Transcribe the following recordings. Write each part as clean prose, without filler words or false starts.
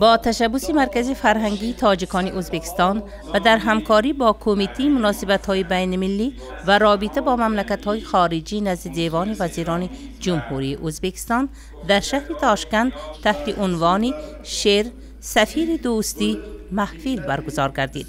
Бо ташаббуси Маркази фарҳангии тоҷикони Ӯзбекистон ва дар ҳамкорӣ бо Кумитаи муносибатҳои байналмилалӣ ва робита бо мамлакатҳои хориҷӣ назди Девони вазирони Ҷумҳурии Ӯзбекистон дар шаҳри Тошканд таҳти унвони «Шеър сафири дӯстӣ» маҳфил баргузор гардид.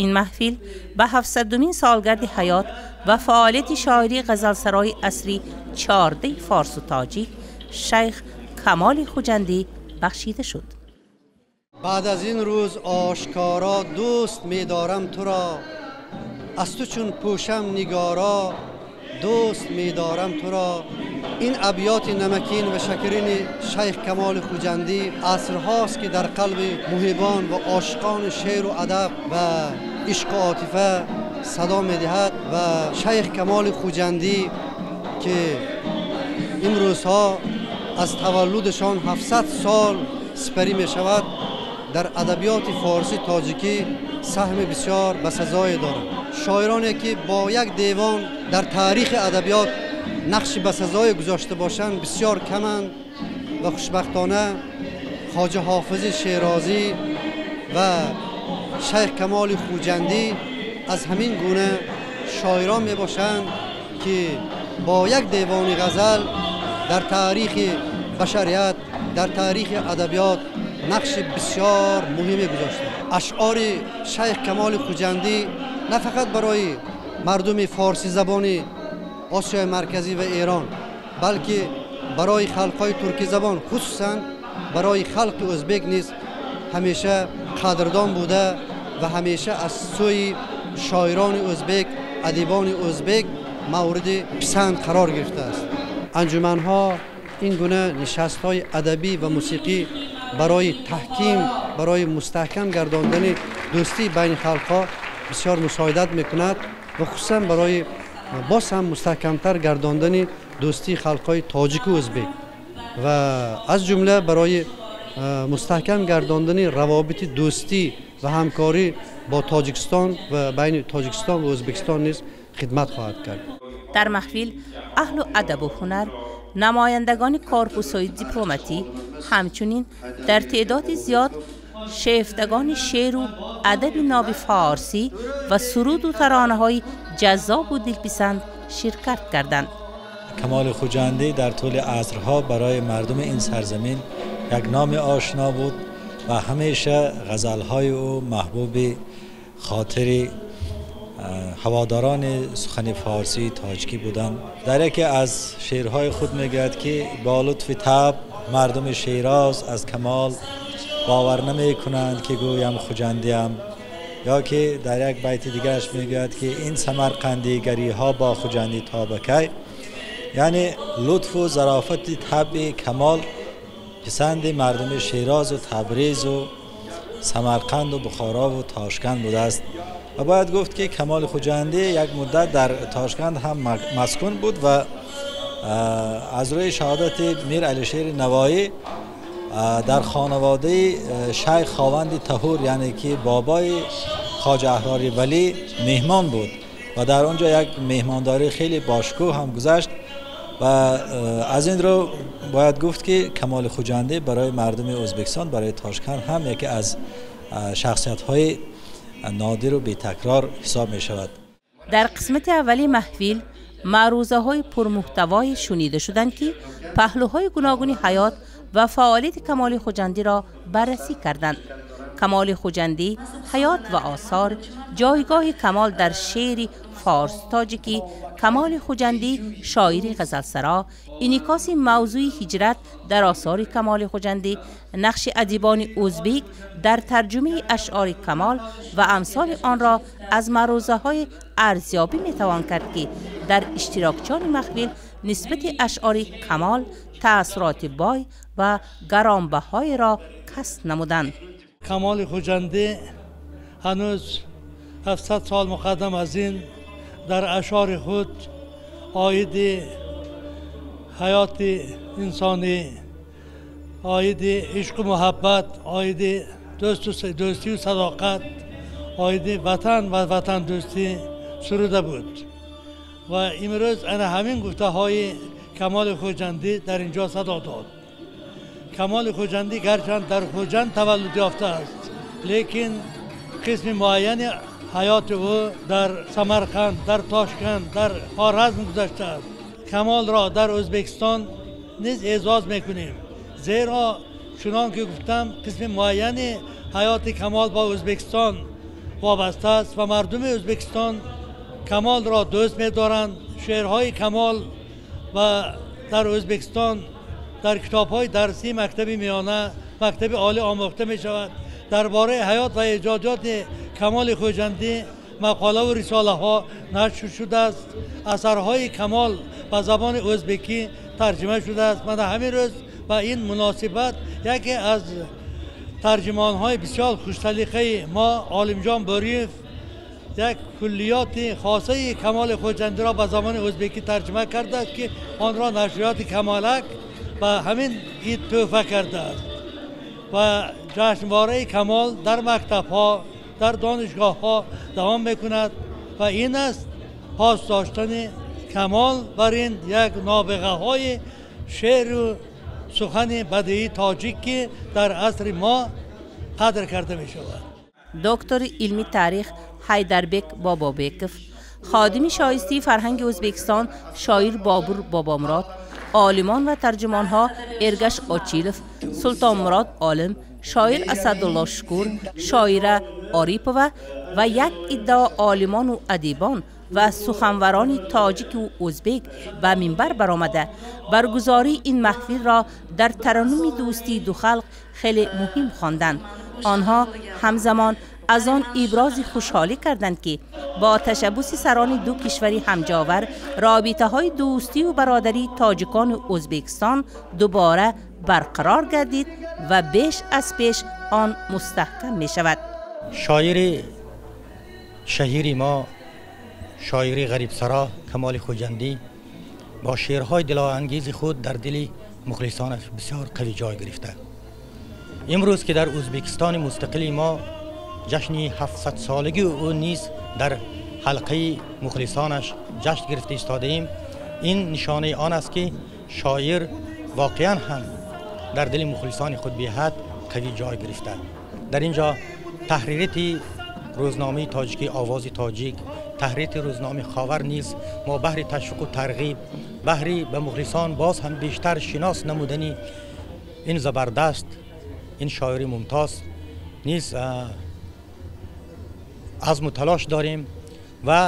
Ин маҳфил ба 700-умин солгарди ҳаёт ва фаъолияти шоири ғазалсарои асри 14 форсу тоҷик Шайх Камоли Хуҷандӣ бахшида шуд. Баъд аз ин рӯз ошкоро дӯст медорам туро, аз ту чун пӯшам нигоро дӯст медорам туро. Ин абёти намакин ва шакарини Шайх Камоли Хуҷандӣ асрҳост, ки дар қалби муҳибон ва ошиқони шеъру адаб ва ишқу отифа садо медиҳад. Ва Шайх Камоли Хуҷандӣ, ки имрӯзҳо аз таваллудашон 700 сол сипарӣ мешавад, дар адабиёти форсӣ тоҷикӣ саҳми бисёр басазое дорад. Шоироне, ки бо як девон дар таърихи адабиёт нақши басазое гузошта бошанд, бисёр каманд ва хушбахтона Хоҷа Ҳофизи Шерозӣ ва Шайх Камоли Хуҷандӣ аз ҳамин гуна шоирон мебошанд, ки бо як девони ғазал дар таърихи башарият, дар таърихи адабиёт нақши бисёр муҳиме гузоштанд. Ашъори Шайх Камоли Хуҷандӣ на фақат барои мардуми форсизабони Осиёи Марказӣ ва Эрон, балки барои халқҳои туркизабон, хусусан барои халқи ӯзбек низ ҳамеша қадрдон буда ва ҳамеша аз сӯи шоирони ӯзбек, адибони ӯзбек мавриди писанд қарор гирифтааст. Анҷуманҳо, ин гуна нишастҳои адабӣ ва мусиқӣ барои таҳким, барои мустаҳкам гардондани дӯстии байни халқҳо бисёр мусоидат мекунад ва хусусан барои боз ҳам мустаҳкамтар гардондани дӯстии халқҳои тоҷику ӯзбек ва аз ҷумла барои мустаҳкам гардондани равобити дӯстӣ ва ҳамкорӣ бо Тоҷикистон ва байни Тоҷикистон ва Ӯзбекистон низ хидмат хоҳад кард. Дар маҳфил аҳлу адабу ҳунар, намояндагони корпусҳои дипломатӣ, ҳамчунин дар теъдоди зиёд шефтагони шеъру адаби ноби форсӣ ва суруду таронаҳои ҷаззобу дилписанд ширкат карданд. Камоли Хуҷандӣ дар тӯли асрҳо барои мардуми ин сарзамин як номи ошно буд ва ҳамеша ғазалҳои ӯ маҳбуби хотири ҳаводорони сухани форсии тоҷикӣ буданд. Дар яке аз шеърҳои худ мегӯяд, ки бо лутфи таб мардуми Шероз аз Камол бовар намекунанд, ки гӯям хуҷандиам. Ё ки дар як байти дигараш мегӯяд, ки ин самарқандигариҳо бо Хуҷандӣ то ба кай. Яъне лутфу зарофати табъи Камол писанди мардуми Шерозу Табризу Самарқанду Бухорову Тошканд будааст. Ва бояд гуфт, ки Камоли Хуҷандӣ як муддат дар Тошканд ҳам маскун буд ва аз рӯи шаҳодати Мир Алишери Навоӣ дар хонаводаи Шайх Хованди Таҳур, яъне ки бобои Хоҷа Аҳрори Валӣ, меҳмон буд ва дар он ҷо як меҳмондорӣ хеле бошкӯҳ ҳам гузашт. Ва аз ин рӯ бояд гуфт, ки Камоли Хуҷандӣ барои мардуми Ӯзбекистон, барои Тошканд ҳам яке аз шахсиятҳои нодиру бетакрор ҳисоб мешавад. Дар қисмати аввали маҳфил маърузаҳои пурмуҳтавое шунида шуданд, ки паҳлӯҳои гуногуни ҳаёт ва фаъолияти Камоли Хуҷандиро баррасӣ карданд. Камоли Хуҷандӣ, ҳаёт ва осор, ҷойгоҳи Камол дар шеъри форс тоҷикӣ, Камоли Хуҷандӣ шоири ғазалсаро, инъикоси мавзӯи ҳиҷрат дар осори Камоли Хуҷандӣ, нақши адибони ӯзбек дар тарҷумаи ашъори Камол ва амсоли онро аз маърузаҳои арзёбӣ метавон кард, ки дар иштирокчиёни маҳфил нисбати ашъори Камол таассуроти бой ва гаронбаҳоеро касб намуданд. Камоли Хуҷандӣ ҳанӯз 700 сол муқаддам аз ин дар ашъори худ оиди ҳаёти инсонӣ, оиди ишқу муҳаббат, оиди дӯстию садоқат, оиди ватан ва ватандӯстӣ суруда буд ва имрӯз ана ҳамин гуфтаҳои Камоли Хуҷандӣ дар ин ҷо садо дод. Камоли Хуҷандӣ гарчанд дар Хуҷанд таваллуд ёфтааст, лекин қисми муайяни ҳаёти ӯ дар Самарқанд, дар Тошканд, дар Хоразм гузаштааст. Камолро дар Ӯзбекистон низ эъзоз мекунем, зеро чунон ки гуфтам, қисми муайяни ҳаёти Камол бо Ӯзбекистон вобаста аст ва мардуми Ӯзбекистон Камолро дӯст медоранд. Шеърҳои Камол ва дар Ӯзбекистон дар китобҳои дарсии мактаби миёна, мактаби олӣ омӯхта мешавад. Дар бораи ҳаёт ва эҷодиёти Камоли Хуҷандӣ мақолаву рисолаҳо нашр шудааст. Асарҳои Камол ба забони ӯзбекӣ тарҷима шудааст. Мана ҳамин рӯз ба ин муносибат яке аз тарҷимонҳои бисёр хушсалиқаи мо Олимҷон Бӯриев як куллиёти хосаи Камоли Хуҷандиро ба забони ӯзбекӣ тарҷима кардааст, ки онро нашриёти Камолак ба ҳамин ид тӯҳфа кардааст. Ва ҷашнвораи Камол дар мактабҳо, дар донишгоҳҳо давом мекунад ва ин аст пос доштани Камол бар ин як нобиғаҳои шеъру сухани бадеии тоҷик, ки дар асри мо қадр карда мешавад. Доктори илми таърих Ҳайдарбек Бобобеков, ходими шоистаи фарҳанги Ӯзбекистон шоир Бобур Бобомурод, олимон ва тарҷумонҳо Эргаш Очилов, Султонмурод Олим, шоир Асадулло Шукур, шоира Орипова ва як иддао олимону адибон ва суханварони тоҷику ӯзбек ба минбар баромада баргузории ин маҳфилро дар тараннуми дӯстии ду халқ хеле муҳим хонданд. Онҳо ҳамзамон аз он ибрози хушҳолӣ карданд, ки бо ташаббуси сарони ду кишвари ҳамҷовар робитаҳои дӯстию бародарии тоҷикону Ӯзбекистон дубора барқарор гардид ва беш аз пеш он мустаҳкам мешавад. Шоири шаҳири мо, шоири ғарибсаро Камоли Хуҷандӣ бо шеърҳои дилоангези худ дар дили мухлисонаш бисёр қавӣ ҷой гирифта. Имрӯз ки дар Ӯзбекистони мустақили мо ҷашни 700-солагии ӯ низ дар ҳалқаи мухлисонаш ҷашн гирифта истодаем, ин нишонаи он аст, ки шоир воқеан ҳам дар дили мухлисони худ беҳад қавӣ ҷой гирифта. Дар ин ҷо таҳририяти рӯзномаи тоҷикӣ Овози Тоҷик, таҳририяти рӯзномаи Ховар низ мо баҳри ташвиқу тарғиб, баҳри ба мухлисон боз ҳам бештар шинос намудани ин забардаст, ин шоири мумтоз низ азму талош дорем ва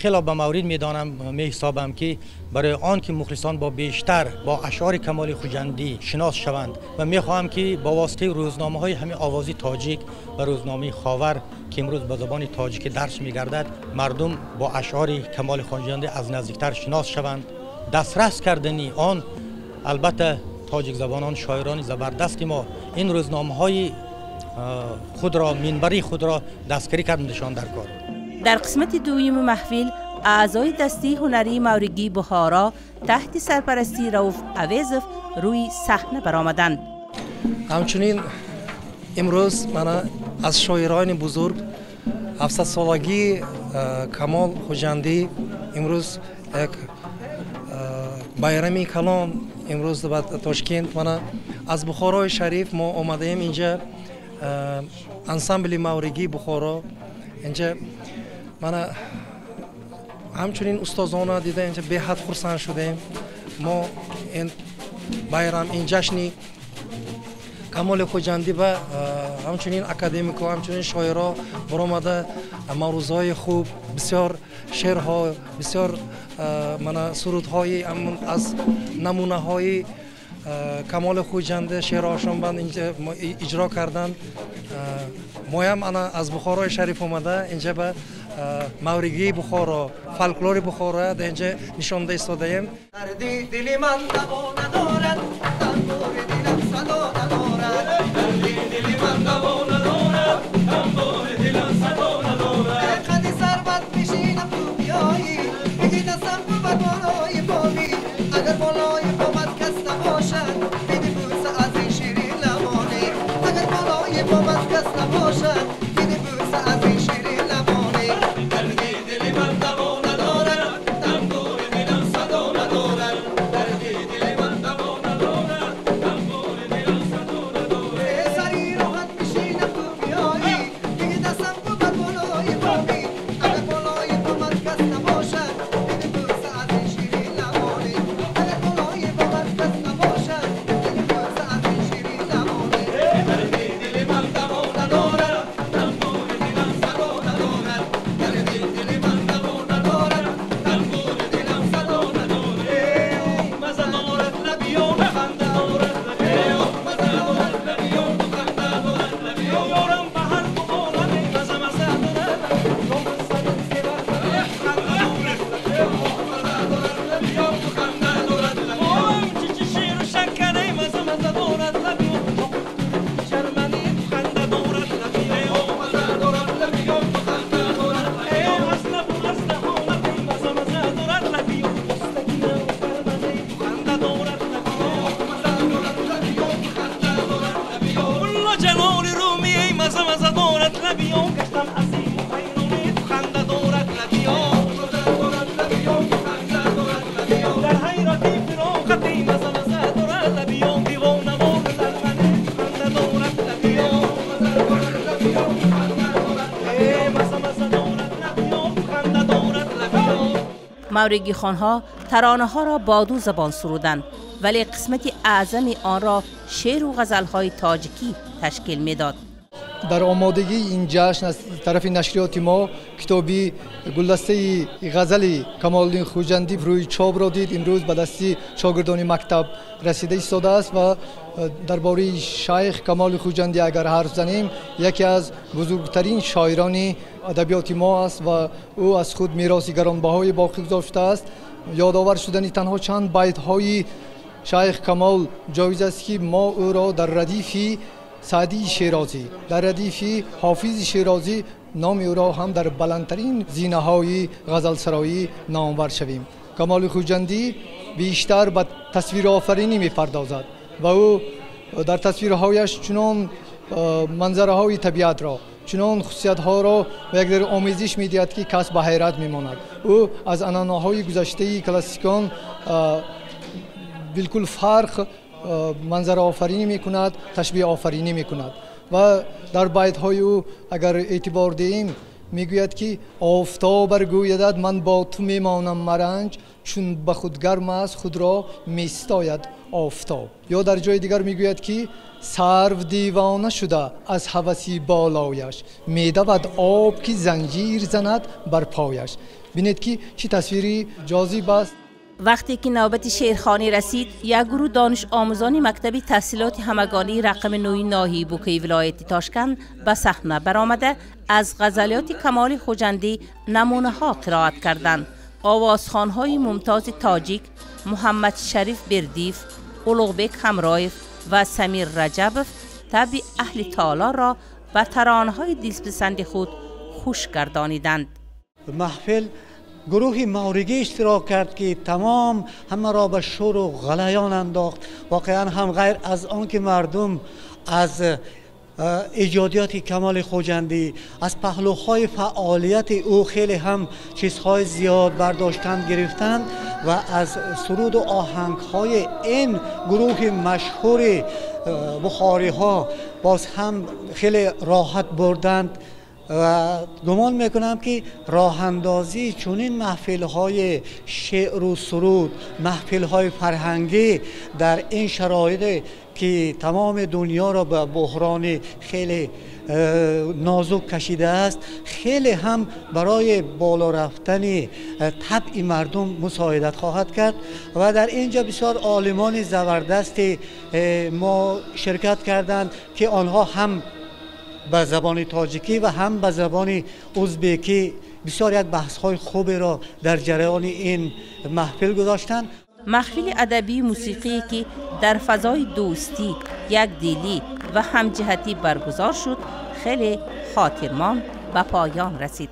хело ба маврид медонам, меҳисобам, ки барои он ки мухлисон бо бештар бо ашъори Камоли Хуҷандӣ шинос шаванд ва мехоҳам, ки бо воситаи рӯзномаҳои ҳамин Овози Тоҷик ва рӯзномаи Ховар, ки имрӯз ба забони тоҷикӣ дарс мегардад, мардум бо ашъори Камоли Хуҷандӣ аз наздиктар шинос шаванд. Дастрас кардани он албатта тоҷикзабонон, шоирони забардасти мо ин рӯзномаҳои худро, минбари худро дастгирӣ кардандашон дар кор. Дар қисмати дуюми маҳфил аъзои дастаи ҳунарии мавригии Бухоро таҳти сарпарастии Рауф Авезов рӯи саҳна баромаданд. Ҳамчунин имрӯз мана аз шоирони бузург 700-солагии Камол Хуҷандӣ имрӯз як байрами калон имрӯз ба Тошкент мана аз Бухорои Шариф мо омадаем инҷа, ансамбли мавригии Бухоро инҷа мана ҳамчунин устозона дида инҷа беҳад хурсанд шудем. Мо ин байрам, ин ҷашни Камоли Хуҷандӣ ба ҳамчунин академико, ҳамчунин шоиро баромада маврӯзҳои хуб, бисёр шеърҳо, бисёр мана сурудҳои аз намунаҳои Камоли Хуҷандӣ шеърҳошон банд инҷа иҷро карданд. Моям ана аз Бухорои Шариф омада инҷа ба мавригии Бухоро, фолклори Бухоро дар инҷа нишонда истодаем. Дарди дили ман даво надорад, тамбури дилам садо надорад. Дарди дили ман даво надорад, тамбури дилам садо надорад. Қади сарват мешинам ту биёӣ, бигирдасам бар болои боми. Агар болои бомат кас набошад, биди бӯса аз ин ширин лабонӣ. Агар болои бомат кас набошад, биди бӯса аз ин ширин лабонӣ. Дарди дили ман даво надорад, тамбури дилам садо надорад. Дарди дили ман даво надорад, тамбури дилам Мавригихонҳо таронаҳоро бо ду забон суруданд, вале қисмати аъзами онро шеъру ғазалҳои тоҷикӣ ташкил медод. Дар омодагии ин ҷашн аз тарафи нашриёти мо китоби гулдастаи ғазали Камолиддин Хуҷандӣ рӯи чопро дид. Имрӯз ба дасти шогирдони мактаб расида истодааст ва дар бораи шайх Камоли Хуҷандӣ агар ҳарф занем, яке аз бузургтарин шоирони адабиёти мо аст ва ӯ аз худ мероси гаронбаҳое боқӣ гузоштааст. Ёдовар шудани танҳо чанд байтҳои шайх Камол ҷоиз аст, ки мо ӯро дар радифи Саъдии Шерозӣ, дар радифи Ҳофизи Шерозӣ номи ӯро ҳам дар баландтарин зинаҳои ғазалсароӣ номвар шавем. Камоли Хуҷандӣ бештар ба тасвирофаринӣ мепардозад ва ӯ дар тасвирҳояш чунон манзараҳои табиатро, чунон хусусиятҳоро ба якдигар омезиш медиҳад, ки кас ба ҳайрат мемонад. Ӯ аз анъанаҳои гузаштаи классикон билкул фарқ манзараофаринӣ мекунад, ташбеҳофаринӣ мекунад ва дар байтҳои ӯ агар эътибор диҳем, мегӯяд, ки офтоб баргӯядад ман бо ту мемонам маранҷ, чун ба худ гарм аст худро меситояд офтоб. Ё дар ҷои дигар мегӯяд, ки сарв девона шуда аз ҳаваси болояш, медавад об ки занҷир занад бар пояш. Бинед, ки чӣ тасвири ҷозиб аст. Вақте ки навбати шеърхонӣ расид, як гурӯҳ донишомӯзони мактаби таҳсилоти ҳамагонии рақами 9 ноҳияи Букаи вилояти Тошканд ба саҳна баромада аз ғазалиёти Камоли Хуҷандӣ намунаҳо қироат карданд. Овозхонҳои мумтози тоҷик Муҳаммадшариф Бердиев, Улуғбек Ҳамроев ва Самир Раҷабов табъи аҳли толорро ба таронаҳои дилписанди худ хуш гардониданд. Маҳфил гурӯҳи мавригӣ иштирок кард, ки тамом ҳамаро ба шӯру ғалаён андохт. Воқеан ҳам ғайр аз он ки мардум аз эҷодиёти Камоли Хуҷандӣ, аз паҳлӯҳои фаъолияти ӯ хеле ҳам чизҳои зиёд бардоштанд, гирифтанд ва аз суруду оҳангҳои ин гурӯҳи машҳури бухориҳо боз ҳам хеле роҳат бурданд. Ва гумон мекунам, ки роҳандозии чунин маҳфилҳои шеъру суруд, маҳфилҳои фарҳангӣ дар ин шароите ки тамоми дунёро ба буҳрони хеле нозук кашидааст, хеле ҳам барои боло рафтани табъи мардум мусоидат хоҳад кард. Ва дар ин ҷо бисёр олимони забардасти мо ширкат карданд, ки онҳо ҳам ба забони тоҷикӣ ва ҳам ба забони узбекӣ бисёр як баҳсҳои хуберо дар ҷараёни ин маҳфил гузоштанд. Маҳфили адабию мусиқие, ки дар фазои дӯстӣ, якдилӣ ва ҳамҷиҳатӣ баргузор шуд, хеле хотирмон ба поён расид.